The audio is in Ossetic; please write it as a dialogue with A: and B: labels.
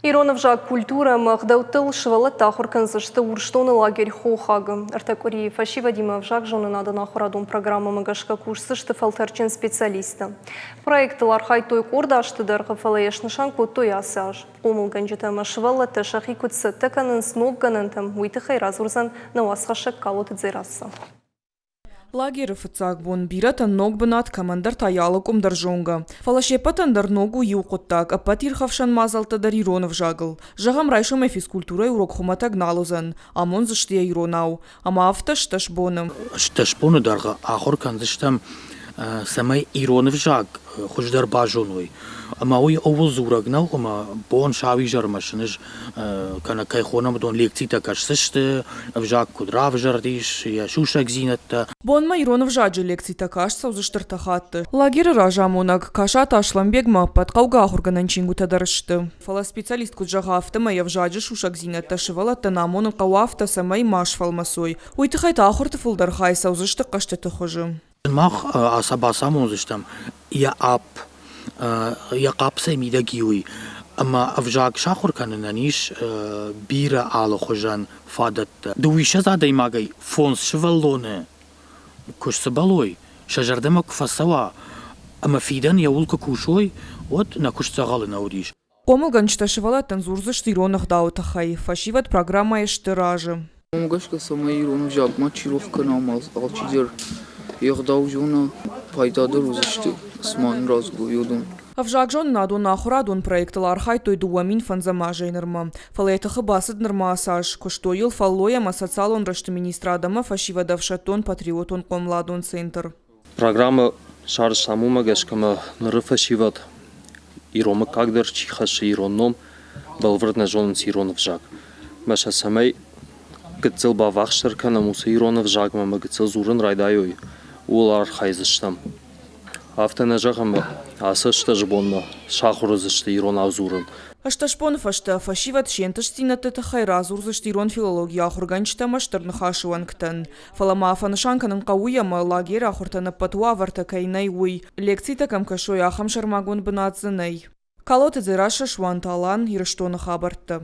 A: Ирон ӕвзаг, культурӕ ӕмӕ ӕгъдӕуттыл сывӕллӕттӕ ахуыр кӕндзысты Урсдоны лагерь Хохаг-ы. Ӕртӕ къуырийы фӕсивӕдимӕ ӕвзагзонынадон ахуырадон программӕмӕ гӕсгӕ кусдзысты фӕлтӕрджын специалисттӕ. Проектыл архайдтой къорд азты дӕргъы, фӕлӕ йӕ снысан кодтой ацы аз. Хъомылгӕнджытӕ ӕмӕ сывӕллӕттӕ сӕхи куыд цӕттӕ кӕнынц ног гӕнӕнтӕм, уый тыххӕй радзурдзӕн нӕ уацхӕссӕг Калоты Дзерассӕ.
B: Лагеры фыццаг бон бирӕтӕн ног бынат, кӕмӕндӕр та йӕ алы къуым дӕр зонгӕ. Фӕлӕ се ппӕтӕн дӕр ног у иу хъуыддаг, ӕппӕт ирхӕфсӕн мадзӕлттӕ дӕр ирон ӕвзагыл. Зӕгъӕм, райсомӕй физкультурӕйы урок хуымӕтӕг нал уыдзӕн, амондзысты йӕ иронау. Ӕмӕ афтӕ 18 боны.
C: 18 боны дӕргъы ахуыр кӕндзыстӕм, цӕмӕй ирон ӕвзаг хуыздӕр базоной. Ӕмӕ уый ууыл дзурӕг нӕу, ӕмӕ бон сауизӕрмӕ сын ӕз кӕнӕ кӕй хонӕм, уыдон лекцитӕ кӕсдзысты, ӕвзаг куыд равзӕрдис, йӕ сусӕгдзинӕдтӕ.
B: Бонмӕ ирон ӕвзаджы лекцитӕ каст цӕудзысты ӕртӕ хатты. Лагеры разамонӕг Касаты Аслӕнбегмӕ ӕппӕт хъӕугӕ ахуыргӕнӕн чингуытӕ дӕр сты. Фӕлӕ специалист куыд зӕгъы, афтӕмӕй ӕвзаджы сусӕгдзинӕдтӕ сывӕллӕттӕн амонын хъӕуы афтӕ, цӕмӕй ма сфӕлмӕцой. Уый тыххӕй та ахуырты фылдӕр хай цӕудзысты хъӕзтыты хуызы.
C: Мах бацамондзыстӕм йӕ апп, йӕ хъапсӕй мидӕг и уый, ӕмӕ ӕвзаг сахуыр кӕнынӕн ис бирӕ алыхуызӕн фадӕттӕ. Дыууиссӕдз адӕймагӕй фондз сывӕллоны куы сцыбӕлой, сӕ зӕрдӕмӕ куы фӕцӕуа ӕмӕ фидӕн йӕуыл куы кусой, уӕд нӕ куыст дзӕгъӕлы нӕ уыдис.
B: Хъомылгӕнджытӕ сывӕллӕттӕн дзурдзысты ирон ӕгъдауы тыххӕй. Фӕсивӕд программӕйы сты разы.
D: Уымӕ гӕсгӕ, цӕмӕй ирон ӕвзаг мачи рох кӕна ӕмӕ алчидӕр йе гъдау зона, пайдадӕр уыдзысты, цыма нын радзырдтой, уыдон.
B: Ӕвзагзонынадон ахуырадон проектыл архайдтой 2005 азӕй нырмӕ. Фӕлӕ йӕ тыхы бацыд нырма ацы аз. Куыстой йыл фӕллой ӕмӕ социалон рӕзты министрад ӕмӕ фӕсивӕды ӕфсӕддон-патриотон хъомыладон центр.
E: Программӕ сарӕзтам уымӕ гӕсгӕ ӕмӕ ныры фӕсивӕд ирон мыггаг дӕр чи хӕссы ирон ном, бӕлвырд нӕ зонынц ирон ӕвзаг. Мӕ сӕ цӕмӕй гыццыл баввахсдӕр кӕнӕм уыцы ирон ӕвзагмӕ ӕмӕ гыццыл дзурын райдайой, ууыл архайдзыстӕм. Афтӕ нӕ зӕгъӕм, ацы ӕстӕз бонмӕ сахуыр уыдзысты иронау дзурын.
B: Ӕстӕс боны фӕстӕ фӕсивӕд се нтыстдзинӕдты тыххӕй радзурдзысты ирон филологийы ахуыргӕнджытӕ ӕмӕ Стыр Ныхасы уӕнгтӕн. Фӕлӕ ма фӕнысан кӕнын хъӕуы ӕмӕ лагеры ахуыртӕн ӕппӕт уавӕртӕ кӕй нӕй, уый. Лекцитӕ кӕм кӕсой, ахӕм сӕрмагонд бынат дзы нӕй. Калоты Дзерассӕ, Суанты Алан, Ирыстоны хабӕрттӕ.